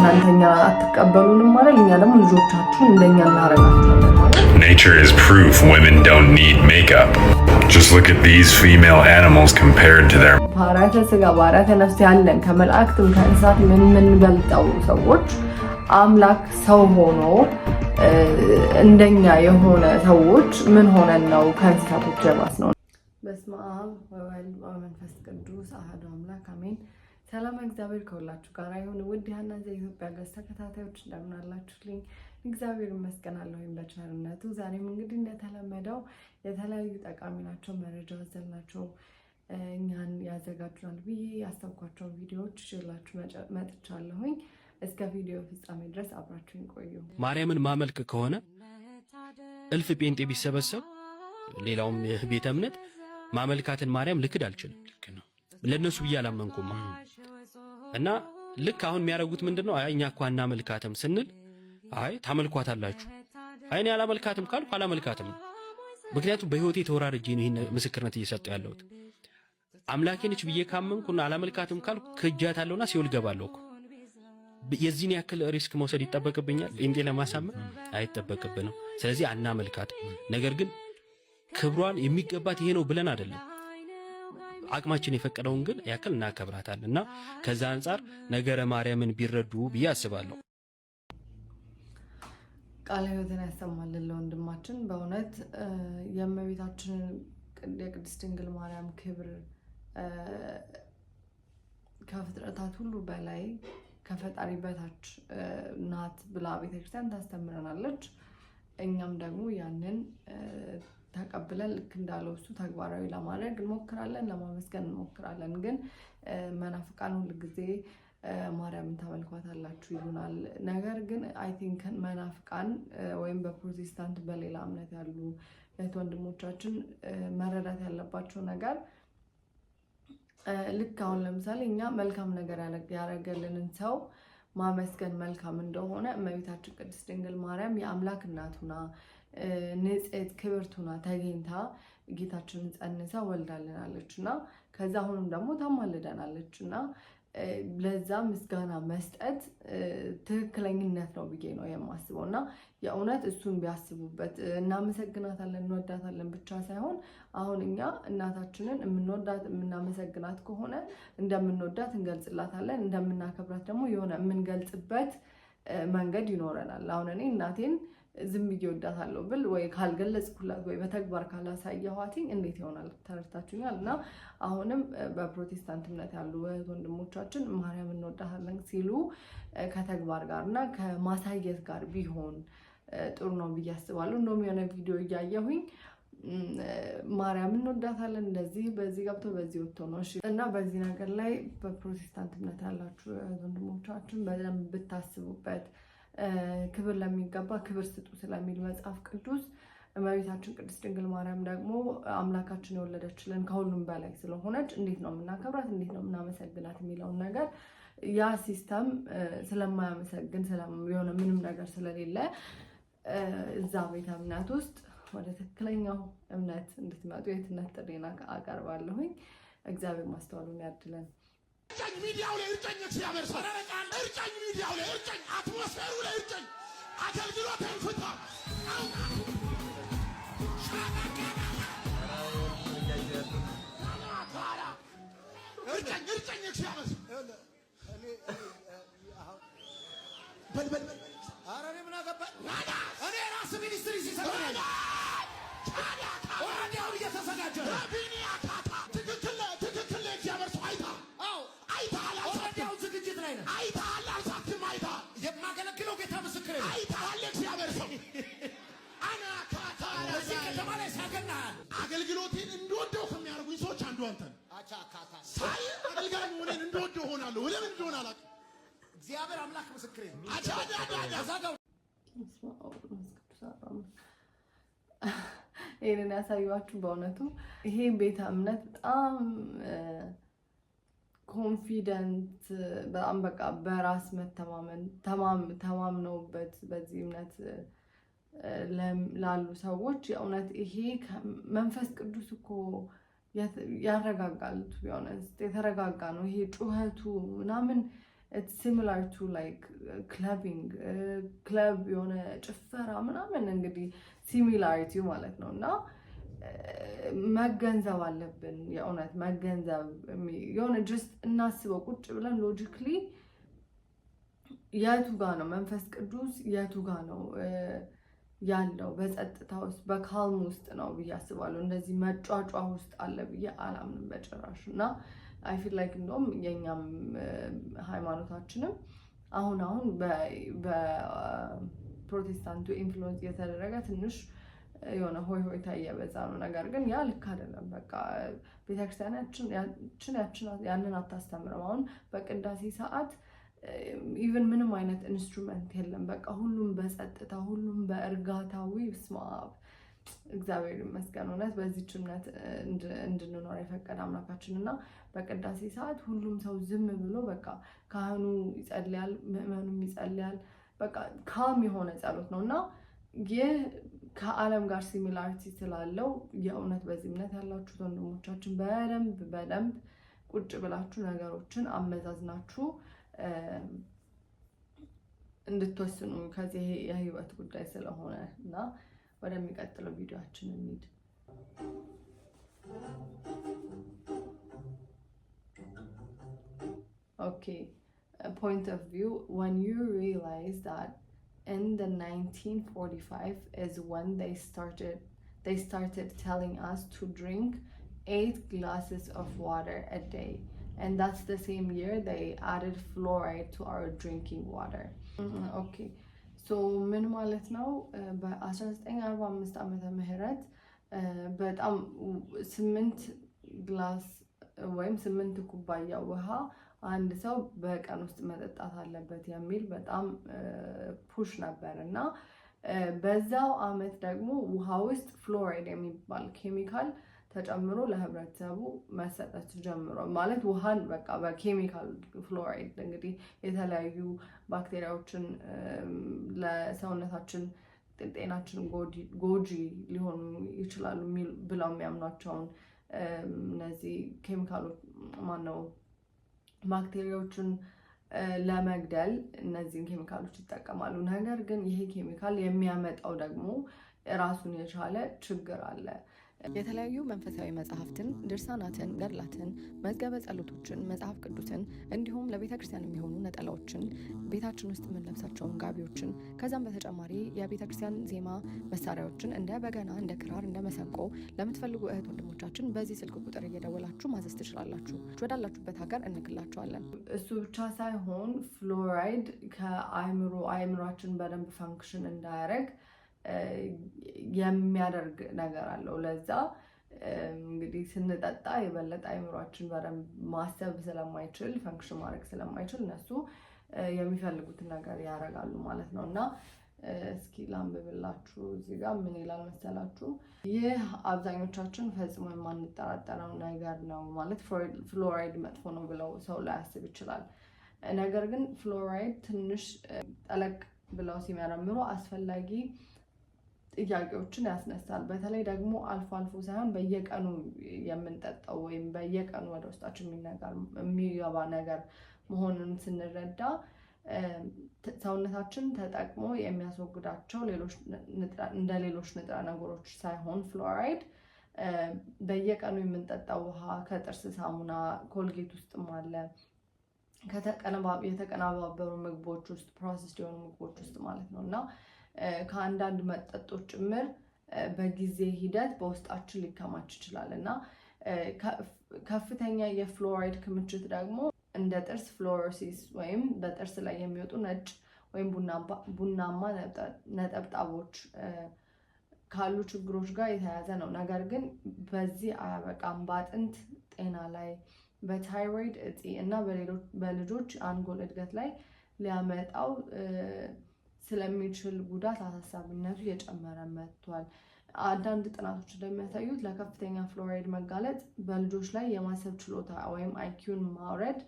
እናንተ እኛ አትቀበሉንም ማለት እኛ ደግሞ ልጆቻችሁን እንደኛ እናረጋቸዋለን ማለት። Nature is proof women don't need makeup. Just look at these female animals compared to their ባህርያተ ስጋ ባህርያተ ነፍስ ያለን ከመላእክትም ከእንስሳትም የምንበልጠው ሰዎች፣ አምላክ ሰው ሆኖ እንደኛ የሆነ ሰዎች ምን ሆነን ነው ከእንስሳቶች የባስ ነው? በስመ አብ ወወልድ ወመንፈስ ቅዱስ አሐዱ አምላክ አሜን። ሰላም እግዚአብሔር ከሁላችሁ ጋር ይሁን። ውድ የሀና ዘኢትዮጵያ ገጽ ተከታታዮች እንደምን አላችሁልኝ? እግዚአብሔር ይመስገን አለሁኝ በቸርነቱ። ዛሬም እንግዲህ እንደተለመደው የተለያዩ ጠቃሚ ናቸው፣ መረጃ አዘል ናቸው፣ እኛን ያዘጋጁናል ብዬ ያሰብኳቸውን ቪዲዮዎች ይዤላችሁ መጥቻለሁኝ። እስከ ቪዲዮ ፍጻሜ ድረስ አብራችሁኝ ቆዩ። ማርያምን ማመልክ ከሆነ እልፍ ጴንጤ ቢሰበሰብ፣ ሌላውም ቤተ እምነት ማመልካትን ማርያም ልክድ አልችልም። ለእነሱ ብዬ አላመንኩማ። እና ልክ አሁን የሚያደርጉት ምንድን ነው? አይ እኛ እኮ አናመልካትም ስንል አይ ታመልኳታላችሁ። አይ እኔ አላመልካትም ካልኩ አላመልካትም ነው። ምክንያቱም በህይወቴ ተወራርጄ ነው ይህን ምስክርነት እየሰጠሁ ያለሁት። አምላኬ ነች ብዬ ካመንኩና አላመልካትም ካልኩ ክጃታለሁና ሲኦል ገባለሁ እኮ። የዚህን ያክል risk መውሰድ ይጠበቅብኛል? ጴንጤ ለማሳመን አይጠበቅብንም። ስለዚህ አናመልካትም። ነገር ግን ክብሯን የሚገባት ይሄ ነው ብለን አይደለም፣ አቅማችን የፈቀደውን ግን ያክል እናከብራታለን እና ከዛ አንጻር ነገረ ማርያምን ቢረዱ ብዬ አስባለሁ። ቃለ ሕይወትን ያሰማልን ለወንድማችን። በእውነት የእመቤታችንን የቅድስት ድንግል ማርያም ክብር ከፍጥረታት ሁሉ በላይ ከፈጣሪ በታች ናት ብላ ቤተክርስቲያን ታስተምረናለች። እኛም ደግሞ ያንን ተቀብለን ልክ እንዳለው እሱ ተግባራዊ ለማድረግ እንሞክራለን፣ ለማመስገን እንሞክራለን። ግን መናፍቃን ሁል ጊዜ ማርያምን ታመልኳታላችሁ ይሉናል። ነገር ግን I think መናፍቃን ወይም በፕሮቴስታንት በሌላ እምነት ያሉ እህት ወንድሞቻችን መረዳት ያለባቸው ነገር ልክ አሁን ለምሳሌ እኛ መልካም ነገር ያደረገልንን ሰው ማመስገን መልካም እንደሆነ እመቤታችን ቅድስት ድንግል ማርያም የአምላክ እናት ሁና፣ ንጽሕት ክብርት ሁና ተገኝታ ጌታችንን ጸንሳ ወልዳልናለች እና ከዛ አሁንም ደግሞ ታማልደናለች እና ለዛ ምስጋና መስጠት ትክክለኝነት ነው ብዬ ነው የማስበው። እና የእውነት እሱን ቢያስቡበት፣ እናመሰግናታለን እንወዳታለን ብቻ ሳይሆን አሁን እኛ እናታችንን የምንወዳት የምናመሰግናት ከሆነ እንደምንወዳት እንገልጽላታለን፣ እንደምናከብራት ደግሞ የሆነ የምንገልጽበት መንገድ ይኖረናል። አሁን እኔ እናቴን ዝም ብዬ እወዳታለሁ ብል ወይ ካልገለጽኩላት ወይ በተግባር ካላሳየኋትኝ እንዴት ይሆናል? ተረድታችሁኛል? እና አሁንም በፕሮቴስታንት እምነት ያሉ እህት ወንድሞቻችን ማርያም እንወዳታለን ሲሉ ከተግባር ጋር እና ከማሳየት ጋር ቢሆን ጥሩ ነው ብዬ አስባለሁ። እንደውም የሆነ ቪዲዮ እያየሁኝ ማርያም እንወዳታለን እንደዚህ በዚህ ገብቶ በዚህ ወጥቶ ነው እና በዚህ ነገር ላይ በፕሮቴስታንት እምነት ያላችሁ እህት ወንድሞቻችን በደንብ ብታስቡበት፣ ክብር ለሚገባ ክብር ስጡ ስለሚል መጽሐፍ ቅዱስ፣ እመቤታችን ቅድስት ድንግል ማርያም ደግሞ አምላካችን የወለደችልን ከሁሉም በላይ ስለሆነች እንዴት ነው የምናከብራት፣ እንዴት ነው የምናመሰግናት የሚለውን ነገር ያ system ስለማያመሰግን የሆነ ምንም ነገር ስለሌለ እዛ ቤተ እምነት ውስጥ ወደ ትክክለኛው እምነት እንድትመጡ የትነት ጥሪዬን አቀርባለሁኝ። እግዚአብሔር ማስተዋሉን ያድለን። እርጨኝ፣ ሚዲያው ላይ እርጨኝ፣ እግዚአብሔር ሰው እርጨኝ፣ ሚዲያው ላይ እርጨኝ፣ atmosphere ኡ ላይ እርጨኝ፣ አገልግሎቴን ፍታ። እርጨኝ፣ እርጨኝ፣ እግዚአብሔር ሰው በል በል በል። ኧረ እኔ ምን አገባኝ? እኔ ራስ ministry ሲሰራ already አሁን እየተዘጋጀ ነው። ትክክል ትክክል። እግዚአብሔር ሰው አይተሃል፣ አይተሃል፣ already አሁን ዝግጅት ላይ ነን። አይተሃል፣ አልሳትም፣ አይተሃል። የማገለግለው ጌታ ምስክሬ ነው። አይተሃል። እግዚአብሔር ሰው አናካታ በዚህ ከተማ ላይ ሳገናሃል አገልግሎቴን እንደወደው ከሚያደርጉኝ ሰዎች አንዱ አንተ ነህ። ሳይ አገልጋይ መሆኔን እንደወደው ሆናለሁ። ለምን እንደሆነ አላውቅም። እግዚአብሔር አምላክ ምስክሬ ነው። አቻዳዳዳ እዛ ጋር በስመ አብ ወወልድ ወመንፈስ ቅዱስ አሐዱ አምላክ። ይሄንን ያሳዩዋችሁ በእውነቱ ይሄ ቤተ እምነት በጣም confident፣ በጣም በቃ በራስ መተማመን ተማምነውበት በዚህ እምነት ላሉ ሰዎች የእውነት ይሄ መንፈስ ቅዱስ እኮ ያረጋጋል። To be honest የተረጋጋ ነው። ይሄ ጩኸቱ ምናምን Similar to like clubbing፣ ክለብ የሆነ ጭፈራ ምናምን እንግዲህ similarity ው ማለት ነው። እና መገንዘብ አለብን። የእውነት መገንዘብ የሆነ just እናስበው ቁጭ ብለን logically፣ የቱ ጋ ነው መንፈስ ቅዱስ፣ የቱ ጋ ነው ያለው? በጸጥታ ውስጥ፣ በ calm ውስጥ ነው ብዬ አስባለሁ። እንደዚህ መጯጯህ ውስጥ አለ ብዬ አላምንም በጭራሽ። እና I feel like እንደውም የእኛም ሃይማኖታችንም አሁን አሁን በፕሮቴስታንቱ influence እየተደረገ ትንሽ የሆነ ሆይ ሆይታ እየበዛ ነው። ነገር ግን ያ ልክ አይደለም። በቃ ቤተክርስቲያናችን ያችን ያንን አታስተምርም። አሁን በቅዳሴ ሰዓት even ምንም አይነት instrument የለም። በቃ ሁሉም በጸጥታ፣ ሁሉም በእርጋታዊ። ስማ፣ እግዚአብሔር ይመስገን እውነት በዚች እምነት እንድንኖር የፈቀደ አምላካችን። እና በቅዳሴ ሰዓት ሁሉም ሰው ዝም ብሎ በቃ ካህኑ ይጸልያል፣ ምዕመኑም ይጸልያል። በቃ calm የሆነ ጸሎት ነው። እና ይህ ከዓለም ጋር similarity ስላለው የእውነት በዚህ እምነት ያላችሁት ወንድሞቻችን በደንብ በደንብ ቁጭ ብላችሁ ነገሮችን አመዛዝናችሁ እንድትወስኑ፣ ከዚህ የህይወት ጉዳይ ስለሆነ። እና ወደሚቀጥለው ቪዲዮአችን እንሂድ። Okay, point of view: when you realize that in the 1945 is when they started telling us to drink 8 glasses of water a day, and that's the same year they added fluoride to our drinking water. Okay, so ምን ማለት ነው? በ1945 ዓመተ ምህረት በጣም 8 glass ወይም 8 ኩባያ ውሃ አንድ ሰው በቀን ውስጥ መጠጣት አለበት የሚል በጣም push ነበር። እና በዛው አመት ደግሞ ውሃ ውስጥ ፍሎራይድ የሚባል ኬሚካል ተጨምሮ ለህብረተሰቡ መሰጠት ጀምሮ፣ ማለት ውሃን በቃ በኬሚካል ፍሎራይድ እንግዲህ የተለያዩ ባክቴሪያዎችን ለሰውነታችን ጤናችን ጎጂ ሊሆኑ ይችላሉ ብለው የሚያምኗቸውን እነዚህ ኬሚካሎች፣ ማነው፣ ባክቴሪያዎችን ለመግደል እነዚህን ኬሚካሎች ይጠቀማሉ። ነገር ግን ይሄ ኬሚካል የሚያመጣው ደግሞ ራሱን የቻለ ችግር አለ። የተለያዩ መንፈሳዊ መጽሐፍትን፣ ድርሳናትን፣ ገድላትን፣ መዝገበ ጸሎቶችን፣ መጽሐፍ ቅዱስን እንዲሁም ለቤተ ክርስቲያን የሚሆኑ ነጠላዎችን፣ ቤታችን ውስጥ የምንለብሳቸውን ጋቢዎችን፣ ከዛም በተጨማሪ የቤተ ክርስቲያን ዜማ መሳሪያዎችን እንደ በገና፣ እንደ ክራር፣ እንደ መሰንቆ ለምትፈልጉ እህት ወንድሞቻችን በዚህ ስልክ ቁጥር እየደወላችሁ ማዘዝ ትችላላችሁ። ወዳላችሁበት ሀገር እንልክላችኋለን። እሱ ብቻ ሳይሆን ፍሎራይድ ከአእምሮ አእምሯችን በደንብ function እንዳያደርግ የሚያደርግ ነገር አለው። ለዛ እንግዲህ ስንጠጣ የበለጠ አይምሯችን በደንብ ማሰብ ስለማይችል፣ function ማድረግ ስለማይችል እነሱ የሚፈልጉትን ነገር ያደርጋሉ ማለት ነው። እና እስኪ ላንብብላችሁ፣ እዚህ ጋር ምን ይላል መሰላችሁ? ይህ አብዛኞቻችን ፈጽሞ የማንጠራጠረው ነገር ነው። ማለት ፍሎራይድ መጥፎ ነው ብለው ሰው ላያስብ ይችላል። ነገር ግን ፍሎራይድ ትንሽ ጠለቅ ብለው ሲመረምሩ አስፈላጊ ጥያቄዎችን ያስነሳል። በተለይ ደግሞ አልፎ አልፎ ሳይሆን በየቀኑ የምንጠጣው ወይም በየቀኑ ወደ ውስጣችን የሚገባ ነገር መሆኑን ስንረዳ ሰውነታችን ተጠቅሞ የሚያስወግዳቸው እንደ ሌሎች ንጥረ ነገሮች ሳይሆን ፍሎራይድ በየቀኑ የምንጠጣው ውሃ፣ ከጥርስ ሳሙና፣ ኮልጌት ውስጥም አለ፣ የተቀነባበሩ ምግቦች ውስጥ፣ processed የሆኑ ምግቦች ውስጥ ማለት ነው፣ እና ከአንዳንድ መጠጦች ጭምር በጊዜ ሂደት በውስጣችን ሊከማች ይችላል። እና ከፍተኛ የፍሎራይድ ክምችት ደግሞ እንደ ጥርስ fluorosis ወይም በጥርስ ላይ የሚወጡ ነጭ ወይም ቡናማ ነጠብጣቦች ካሉ ችግሮች ጋር የተያያዘ ነው። ነገር ግን በዚህ አያበቃም። በአጥንት ጤና ላይ፣ በታይሮይድ እጢ እና በልጆች አንጎል እድገት ላይ ሊያመጣው ስለሚችል ጉዳት አሳሳቢነቱ እየጨመረ መጥቷል። አንዳንድ ጥናቶች እንደሚያሳዩት ለከፍተኛ ፍሎራይድ መጋለጥ በልጆች ላይ የማሰብ ችሎታ ወይም IQ ን ማውረድ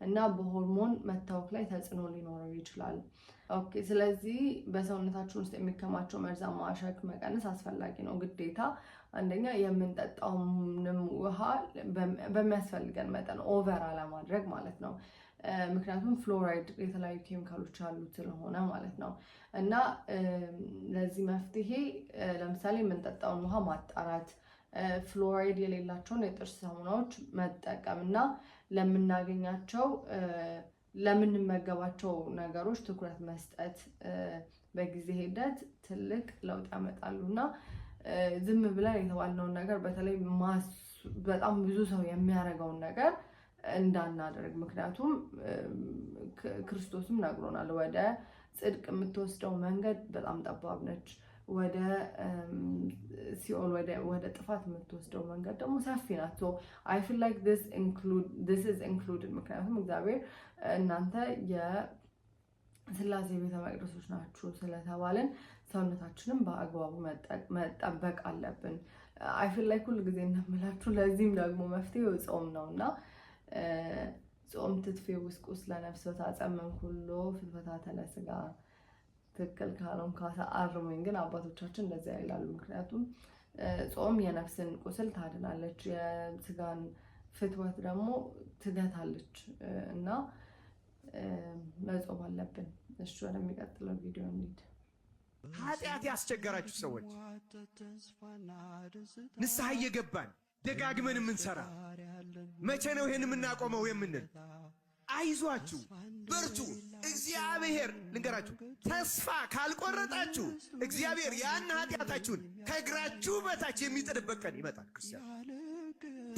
እና በሆርሞን መታወክ ላይ ተጽዕኖ ሊኖረው ይችላል። Okay፣ ስለዚህ በሰውነታችን ውስጥ የሚከማቸው መርዛማ አሸክ መቀነስ አስፈላጊ ነው ግዴታ። አንደኛ የምንጠጣውንም ውሃ በሚያስፈልገን መጠን፣ over አለማድረግ ማለት ነው። ምክንያቱም ፍሎራይድ የተለያዩ ኬሚካሎች ያሉት ስለሆነ ማለት ነው። እና ለዚህ መፍትሄ ለምሳሌ የምንጠጣውን ውሃ ማጣራት፣ ፍሎራይድ የሌላቸውን የጥርስ ሳሙናዎች መጠቀም እና ለምናገኛቸው ለምንመገባቸው ነገሮች ትኩረት መስጠት በጊዜ ሂደት ትልቅ ለውጥ ያመጣሉ። እና ዝም ብለን የተባልነውን ነገር፣ በተለይ በጣም ብዙ ሰው የሚያደርገውን ነገር እንዳናደርግ። ምክንያቱም ክርስቶስም ነግሮናል፣ ወደ ጽድቅ የምትወስደው መንገድ በጣም ጠባብ ነች፣ ወደ ሲኦል ወደ ጥፋት የምትወስደው መንገድ ደግሞ ሰፊ ናት። I feel like this is included፣ ምክንያቱም እግዚአብሔር እናንተ የስላሴ ቤተ መቅደሶች ናችሁ ስለተባልን ሰውነታችንን በአግባቡ መጠበቅ አለብን። I feel like ሁል ጊዜ እንደምላችሁ ለዚህም ደግሞ መፍትሄው ጾም ነው። እና ጾም ትትፌውስ ቁስለ ነፍስ ወታጸምም ኩሎ ፍትወታተ ለስጋ። ትክክል ካልሆንኩ ካሳ አርሙኝ፣ ግን አባቶቻችን እንደዚያ ይላሉ። ምክንያቱም ጾም የነፍስን ቁስል ታድናለች፣ የስጋን ፍትወት ደግሞ ትገታለች እና መጾም አለብን። እሺ፣ ወደሚቀጥለው ቪዲዮ እንሂድ። ኃጢአት ያስቸገራችሁ ሰዎች፣ ንስሐ እየገባን ደጋግመን የምንሰራ፣ መቼ ነው ይሄን የምናቆመው የምንል፣ አይዟችሁ፣ በርቱ። እግዚአብሔር፣ ልንገራችሁ፣ ተስፋ ካልቆረጣችሁ እግዚአብሔር ያን ኃጢአታችሁን ከእግራችሁ በታች የሚጥልበት ቀን ይመጣል። ክርስቲያን፣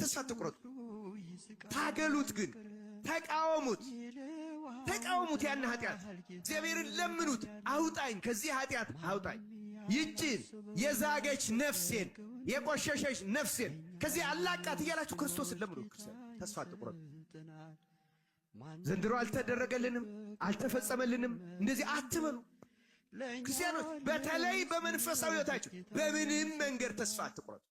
ተስፋ አትቁረጡ። ታገሉት፣ ግን ተቃወሙት፣ ተቃወሙት ያን ኃጢአት። እግዚአብሔርን ለምኑት። አውጣኝ፣ ከዚህ ኃጢአት አውጣኝ፣ ይችን የዛገች ነፍሴን፣ የቆሸሸች ነፍሴን ከዚህ አላቃት እያላችሁ ክርስቶስን ለምኑት። ክርስቲያን፣ ተስፋ አትቁረጡ። ዘንድሮ አልተደረገልንም፣ አልተፈጸመልንም፣ እንደዚህ አትበሉ። ክርስቲያኖች፣ በተለይ በመንፈሳዊ ሕይወታችሁ በምንም መንገድ ተስፋ አትቁረጡ።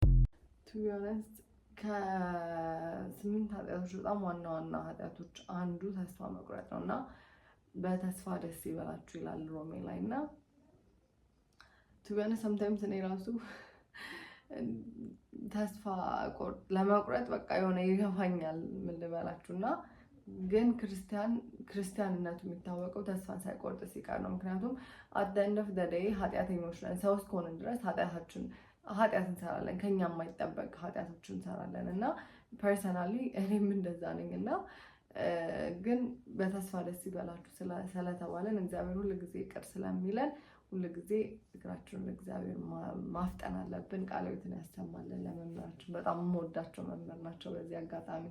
To be honest፣ ከስምንት ኃጢአቶች በጣም ዋና ዋና ኃጢአቶች አንዱ ተስፋ መቁረጥ ነው። እና በተስፋ ደስ ይበላችሁ ይላል ሮሜ ላይ። እና to be honest፣ sometimes እኔ ራሱ ተስፋ ለመቁረጥ በቃ የሆነ ይገፋኛል፣ ምን ልበላችሁ። እና ግን ክርስቲያን ክርስቲያንነቱ የሚታወቀው ተስፋን ሳይቆርጥ ሲቀር ነው። ምክንያቱም at the end of the day ኃጢአተኞች ነን። ሰው እስከሆንን ድረስ ኃጢአት እንሰራለን፣ ከኛ የማይጠበቅ ኃጢአቶችን እንሰራለን። እና personally እኔም እንደዛ ነኝ። እና ግን በተስፋ ደስ ይበላችሁ ስለተባለን፣ እግዚአብሔር ሁል ጊዜ ይቅር ስለሚለን ሁል ጊዜ እግራችንን ለእግዚአብሔር ማፍጠን አለብን። ቃለ ሕይወትን ያሰማልን ለመምህራችን። በጣም የምወዳቸው መምህር ናቸው። በዚህ አጋጣሚ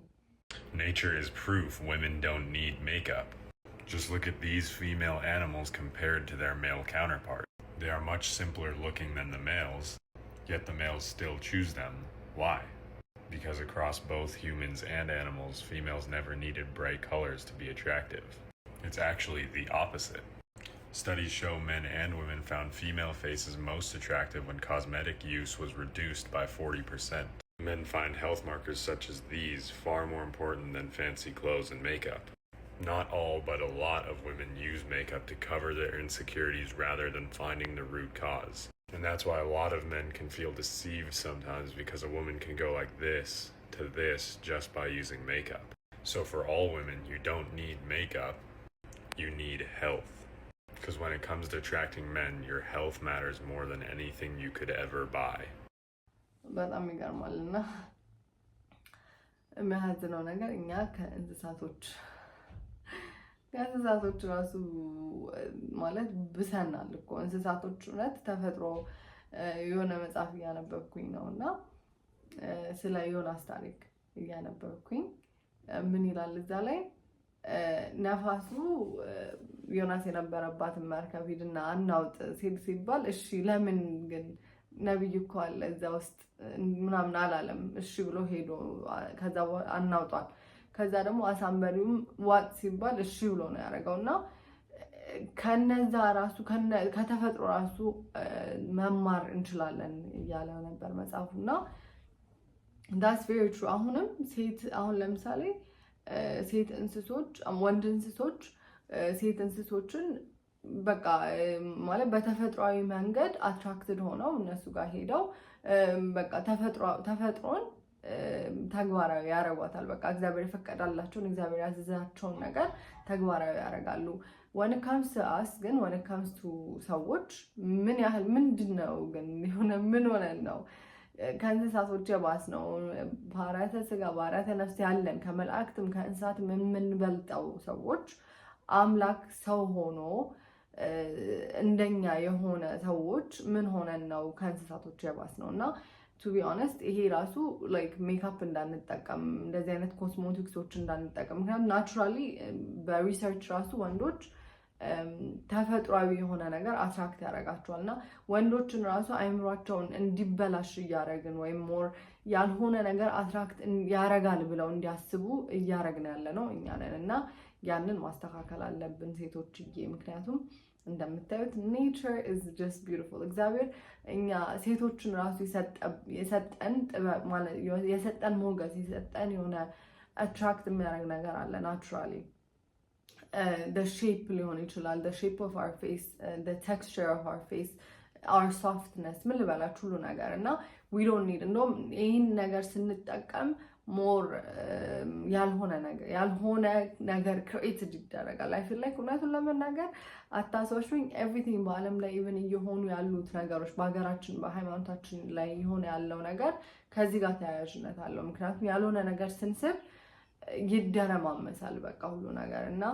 Nature is proof women don't need makeup. Just look at these female animals compared to their male counterparts. They are much simpler looking than the males, yet the males still choose them. Why? Because across both humans and animals, females never needed bright colors to be attractive. It's actually the opposite. Studies show men and women found female faces most attractive when cosmetic use was reduced by 40%. Men find health markers such as these far more important than fancy clothes and makeup. Not all, but a lot of women use makeup to cover their insecurities rather than finding the root cause. And that's why a lot of men can feel deceived sometimes, because a woman can go like this to this just by using makeup. So for all women, you don't need makeup, you need health. Because when it comes to attracting men, your health matters more than anything you could ever buy. በጣም ይገርማል። እና የሚያሳዝነው ነገር እኛ ከእንስሳቶች ራሱ ማለት ብሰናል እኮ። እንስሳቶች እውነት ተፈጥሮ፣ የሆነ መጽሐፍ እያነበብኩኝ ነው እና ስለ ዮናስ ታሪክ እያነበብኩኝ ምን ይላል እዛ ላይ፣ ነፋሱ ዮናስ የነበረባትን መርከብ ሂድና አናውጥ ሲል ሲባል እሺ ለምን ግን ነቢይ እኮ አለ እዛ ውስጥ ምናምን አላለም። እሺ ብሎ ሄዶ ከዛ አናውጧል። ከዛ ደግሞ አሳንበሪውም ዋጥ ሲባል እሺ ብሎ ነው ያደረገው። እና ከነዛ ራሱ፣ ከተፈጥሮ ራሱ መማር እንችላለን እያለ ነበር መጽሐፉ። እና that's very true። አሁንም ሴት፣ አሁን ለምሳሌ ሴት እንስሶች፣ ወንድ እንስሶች ሴት እንስሶችን በቃ ማለት በተፈጥሯዊ መንገድ attracted ሆነው እነሱ ጋር ሄደው በቃ ተፈጥሮን ተግባራዊ ያደርጓታል። በቃ እግዚአብሔር የፈቀዳላቸውን፣ እግዚአብሔር ያዘዛቸውን ነገር ተግባራዊ ያደርጋሉ። When it comes to us ግን፣ when it comes to ሰዎች ምን ያህል ምንድን ነው ግን የሆነ ምን ሆነን ነው ከእንስሳቶች የባስ ነው? ባህርያተ ስጋ ባህርያተ ነፍስ ያለን፣ ከመላእክትም ከእንስሳትም የምንበልጠው ሰዎች፣ አምላክ ሰው ሆኖ እንደኛ የሆነ ሰዎች ምን ሆነን ነው ከእንስሳቶች የባስ ነው? እና to be honest ይሄ ራሱ like makeup እንዳንጠቀም፣ እንደዚህ አይነት ኮስሞቲክሶች እንዳንጠቀም፣ ምክንያቱም naturally በ research ራሱ ወንዶች ተፈጥሯዊ የሆነ ነገር attract ያደርጋቸዋል። እና ወንዶችን ራሱ አይምሯቸውን እንዲበላሽ እያደረግን ወይም more ያልሆነ ነገር attract ያረጋል ብለው እንዲያስቡ እያደረግን ያለ ነው እኛ ነን። እና ያንን ማስተካከል አለብን ሴቶችዬ። ምክንያቱም እንደምታዩት nature is just beautiful። እግዚአብሔር እኛ ሴቶችን ራሱ የሰጠን ጥበብ፣ የሰጠን ሞገስ፣ የሰጠን የሆነ attract የሚያደርግ ነገር አለ naturally። Shape ሊሆን ይችላል፣ shape of our face፣ texture of our face፣ our softness፣ ምን ልበላችሁ፣ ሁሉ ነገር። እና we don't need፣ እንደውም ይህን ነገር ስንጠቀም more ያልሆነ ነገር created ይደረጋል። I feel like እውነቱን ለመናገር አታስዋሹኝ፣ everything በዓለም ላይ even እየሆኑ ያሉት ነገሮች፣ በሀገራችን በሃይማኖታችን ላይ እየሆነ ያለው ነገር ከዚህ ጋር ተያያዥነት አለው። ምክንያቱም ያልሆነ ነገር ስንስብ ይደረማመሳል በቃ ሁሉ ነገር። እና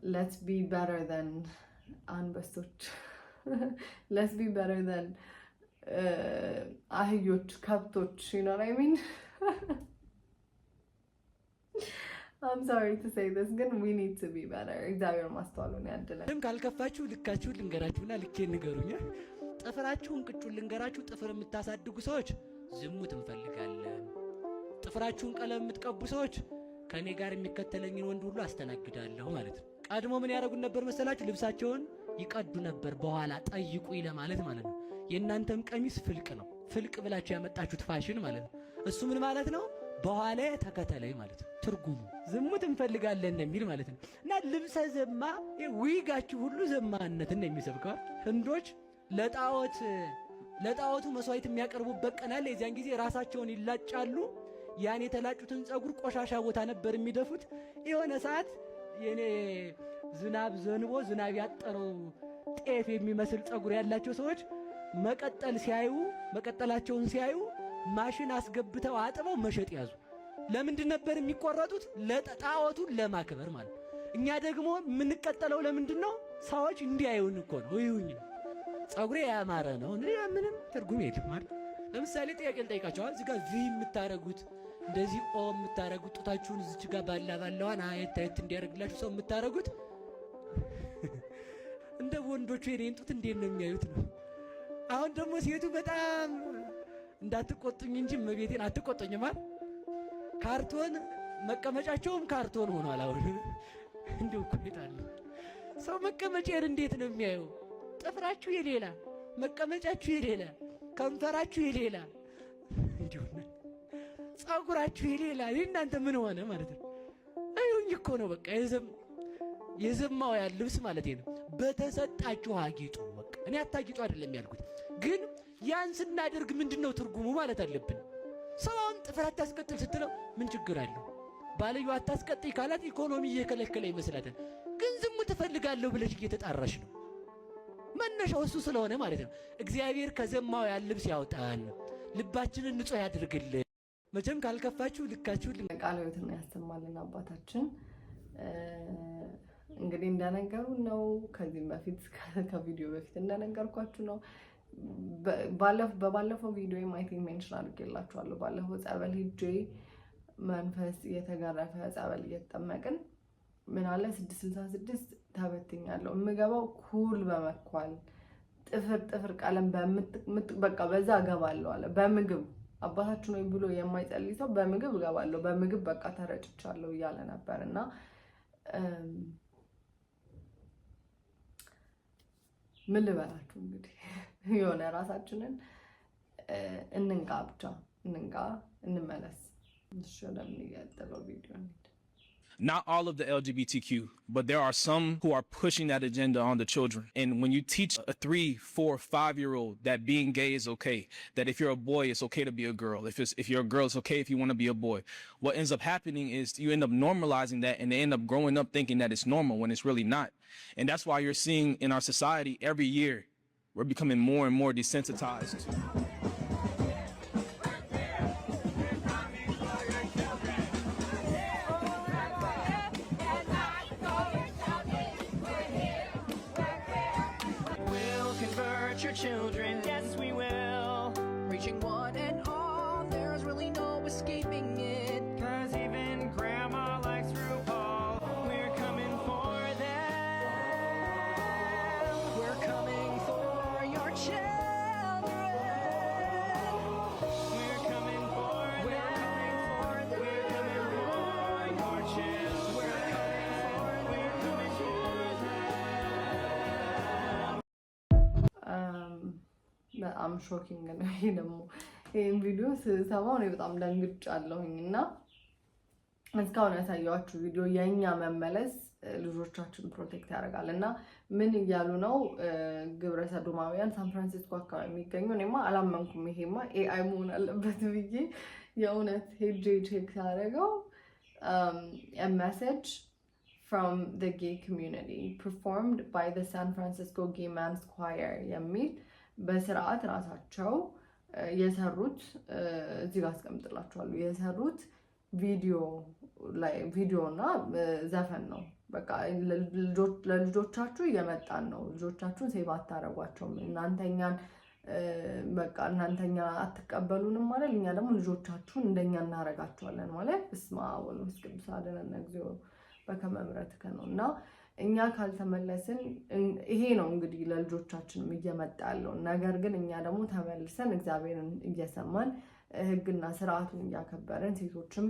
let's be better than አንበሶች፣ let's be better than አህዮች፣ ከብቶች፣ you know what I mean? I'm sorry to say this ግን we need to be better። እግዚአብሔር ማስተዋሉን ያድለን። ካልከፋችሁ ልካችሁን ልንገራችሁና ልኬን ንገሩኝ። ጥፍራችሁን ቅጩን ልንገራችሁ። ጥፍር የምታሳድጉ ሰዎች ዝሙት እንፈልጋለን። ጥፍራችሁን ቀለም የምትቀቡ ሰዎች ከእኔ ጋር የሚከተለኝን ወንድ ሁሉ አስተናግዳለሁ ማለት ነው። ቀድሞ ምን ያደርጉን ነበር መሰላችሁ? ልብሳቸውን ይቀዱ ነበር በኋላ ጠይቁኝ ለማለት ማለት ነው። የእናንተም ቀሚስ ፍልቅ ነው። ፍልቅ ብላችሁ ያመጣችሁት ፋሽን ማለት ነው። እሱ ምን ማለት ነው? በኋላ ተከተለኝ ማለት ነው። ትርጉሙ ዝሙት እንፈልጋለን የሚል ማለት ነው። እና ልብሰ ዘማ ዊጋችሁ ሁሉ ዘማነትን ነው የሚሰብከው። ህንዶች ለጣዖቱ መስዋዕት የሚያቀርቡበት ቀን አለ። የዚያን ጊዜ ራሳቸውን ይላጫሉ። ያን የተላጩትን ጸጉር ቆሻሻ ቦታ ነበር የሚደፉት። የሆነ ሰዓት የኔ ዝናብ ዘንቦ ዝናብ ያጠረው ጤፍ የሚመስል ጸጉር ያላቸው ሰዎች መቀጠል ሲያዩ፣ መቀጠላቸውን ሲያዩ ማሽን አስገብተው አጥበው መሸጥ ያዙ። ለምንድን ነበር የሚቆረጡት? ለጣዖቱን ለማክበር ማለት። እኛ ደግሞ የምንቀጠለው ለምንድን ነው? ሰዎች እንዲያዩን እኮ ነው። እዩኝ፣ ጸጉሬ ያማረ ነው። ምንም ትርጉም የለም ማለት። ለምሳሌ ጥያቄ ልጠይቃቸዋል። እዚህ ጋር V የምታረጉት፣ እንደዚህ ኦ የምታረጉት፣ ጡታችሁን እዚች ጋር ባላ ባላዋን አየት አየት እንዲያደርግላችሁ ሰው የምታረጉት፣ እንደ ወንዶቹ የኔን ጡት እንዴት ነው የሚያዩት ነው። አሁን ደግሞ ሴቱ በጣም እንዳትቆጡኝ እንጂ እመቤቴን አትቆጡኝማ። ካርቶን መቀመጫቸውም ካርቶን ሆኗል። አሁን እንደው እኮ ይጣል ሰው መቀመጫዬን እንዴት ነው የሚያየው? ጥፍራችሁ የሌላ፣ መቀመጫችሁ የሌላ፣ ከንፈራችሁ የሌላ፣ እንዲሁ ጸጉራችሁ የሌላ፣ እናንተ ምን ሆነ ማለት ነው? እዩኝ እኮ ነው በቃ የዘማውያን ልብስ ማለት ነው። በተሰጣችሁ አጊጡ። በቃ እኔ አታጊጡ አይደለም ያልኩት፣ ግን ያን ስናደርግ ምንድን ነው ትርጉሙ ማለት አለብን። ሰው አሁን ጥፍር አታስቀጥል ስትለው ምን ችግር አለው? ባልዩ አታስቀጥይ ካላት ኢኮኖሚ እየከለከለ ይመስላታል። ግን ዝሙት እፈልጋለሁ ብለሽ እየተጣራሽ ነው። መነሻው እሱ ስለሆነ ማለት ነው። እግዚአብሔር ከዘማውያን ልብስ ያውጣን፣ ልባችንን ንጹሕ ያድርግልን። መቼም ካልከፋችሁ ልካችሁ ቃለ ሕይወትን ያሰማልን አባታችን። እንግዲህ እንደነገሩ ነው። ከዚህም በፊት ከቪዲዮ በፊት እንደነገርኳችሁ ነው። በባለፈው ቪዲዮ I think mention አድርጌላችኋለሁ። ባለፈው ጸበል ሄጄ መንፈስ እየተገረፈ ጸበል እየተጠመቅን ምን አለ፣ 666 ተበትኛለሁ። የምገባው ኩል በመኳል፣ ጥፍር ጥፍር ቀለም በቃ በዛ እገባለሁ አለ። በምግብ አባታችን ወይ ብሎ የማይጸልይ ሰው በምግብ እገባለሁ፣ በምግብ በቃ ተረጭቻለሁ እያለ ነበር። እና ምን ልበላችሁ እንግዲህ የሆነ ራሳችንን እንንቃ፣ ብቻ እንንቃ፣ እንመለስ። እሺ ወደሚቀጥለው ቪዲዮ እንሂድ። Not all of the LGBTQ, but there are some who are pushing that agenda on the children. And when you teach a 3, 4, 5 year old that being gay is okay, that if you're a boy, it's okay to be a girl. If you're a girl, it's okay if you want to be a boy. What ends up happening is you end up normalizing that, and they end up growing up thinking that it's normal when it's really not. And that's why you're seeing in our society every year, we're becoming more and more desensitized to We'll convert your children, yes we will. Reaching one and all, there's really no escaping it. 'Cause even grandma likes RuPaul. We're coming for them. We're coming for your children. We're coming for We're coming for them. We're coming for your children. We're coming for We're coming for them. በጣም shocking ነው። ይሄ ደግሞ ይህን ቪዲዮ ስሰማው እኔ በጣም ደንግጫለሁኝ እና እስካሁን ያሳየኋችሁ ቪዲዮ የእኛ መመለስ ልጆቻችን protect ያደርጋል እና ምን እያሉ ነው ግብረ ሰዶማውያን ሳን ፍራንሲስኮ አካባቢ የሚገኙ? እኔማ አላመንኩም። ይሄማ AI መሆን አለበት ብዬ የእውነት ሄጄ check ሳደርገው message from the gay community performed by the San Francisco Gay Men's Choir የሚል በስርዓት ራሳቸው የሰሩት፣ እዚህ ጋር አስቀምጥላችኋለሁ፣ የሰሩት ቪዲዮ ላይ ቪዲዮ እና ዘፈን ነው። በቃ ለልጆቻችሁ እየመጣን ነው፣ ልጆቻችሁን save አታረጓቸውም፣ እናንተኛን በቃ እናንተኛ አትቀበሉንም ማለት እኛ ደግሞ ልጆቻችሁን እንደኛ እናረጋቸዋለን ማለት በስመ አብ ወወልድ ወመንፈስ ቅዱስ አሐዱ እግዚኦ በከመ ምሕረትከ ነው። እና እኛ ካልተመለስን ይሄ ነው እንግዲህ ለልጆቻችንም እየመጣ ያለው ነገር። ግን እኛ ደግሞ ተመልሰን እግዚአብሔርን እየሰማን፣ ሕግና ስርዓቱን እያከበርን፣ ሴቶችም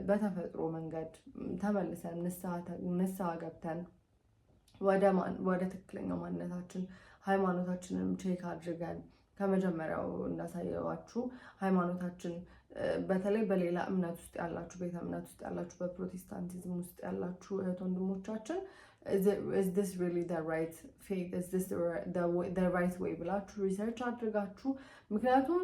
በተፈጥሮ መንገድ ተመልሰን ንስሐ ገብተን ወደ ትክክለኛው ማንነታችን፣ ሃይማኖታችንንም check አድርገን፣ ከመጀመሪያው እንዳሳየዋችሁ ሃይማኖታችን በተለይ በሌላ እምነት ውስጥ ያላችሁ፣ ቤተ እምነት ውስጥ ያላችሁ፣ በፕሮቴስታንቲዝም ውስጥ ያላችሁ እህት ወንድሞቻችን፣ is this really the right faith, is this the right way ብላችሁ research አድርጋችሁ፣ ምክንያቱም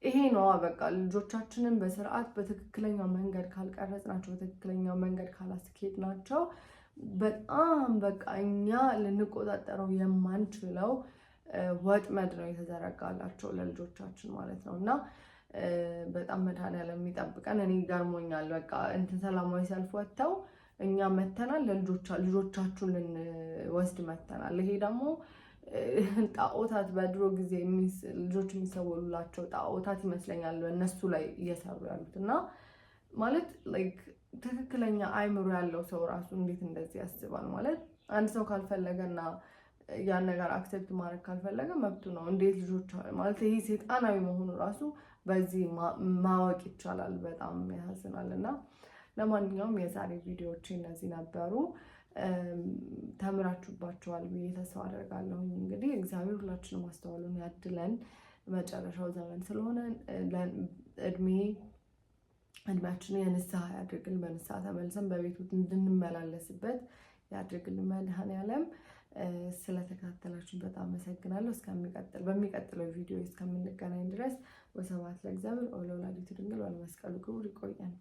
ይሄ ነዋ በቃ ልጆቻችንን በስርዓት በትክክለኛው መንገድ ካልቀረጽናቸው፣ በትክክለኛው መንገድ ካላስኬድናቸው በጣም በቃ እኛ ልንቆጣጠረው የማንችለው ወጥመድ ነው የተዘረጋላቸው ለልጆቻችን ማለት ነው። እና በጣም መድኃኒዓለም የሚጠብቀን። እኔ ገርሞኛል። በቃ እንትን ሰላማዊ ሰልፍ ወጥተው እኛ መተናል፣ ልጆቻችሁን ልንወስድ መተናል። ይሄ ደግሞ ጣዖታት፣ በድሮ ጊዜ ልጆች የሚሰወሉላቸው ጣዖታት ይመስለኛል እነሱ ላይ እየሰሩ ያሉት። እና ማለት like ትክክለኛ አይምሮ ያለው ሰው ራሱ እንዴት እንደዚህ ያስባል? ማለት አንድ ሰው ካልፈለገና ያን ነገር accept ማድረግ ካልፈለገ መብቱ ነው። እንዴት ልጆች ማለት ይሄ ሴጣናዊ መሆኑ ራሱ በዚህ ማወቅ ይቻላል። በጣም ያሳዝናል። እና ለማንኛውም የዛሬ ቪዲዮዎች እነዚህ ነበሩ። ተምራችሁባቸዋል ብዬ ተስፋ አደርጋለሁኝ። እንግዲህ እግዚአብሔር ሁላችንም ማስተዋሉን ያድለን። መጨረሻው ዘመን ስለሆነ እድሜያችንን የንስሐ ያድርግልን። በንስሐ ተመልሰን በቤቱ እንድንመላለስበት ያድርግልን መድኃኔዓለም። ስለተከታተላችሁን በጣም አመሰግናለሁ። እስከሚቀጥል በሚቀጥለው ቪዲዮ እስከምንገናኝ ድረስ ወስብሐት ለእግዚአብሔር ወለወላዲቱ ድንግል ወለመስቀሉ ክቡር። ይቆየን።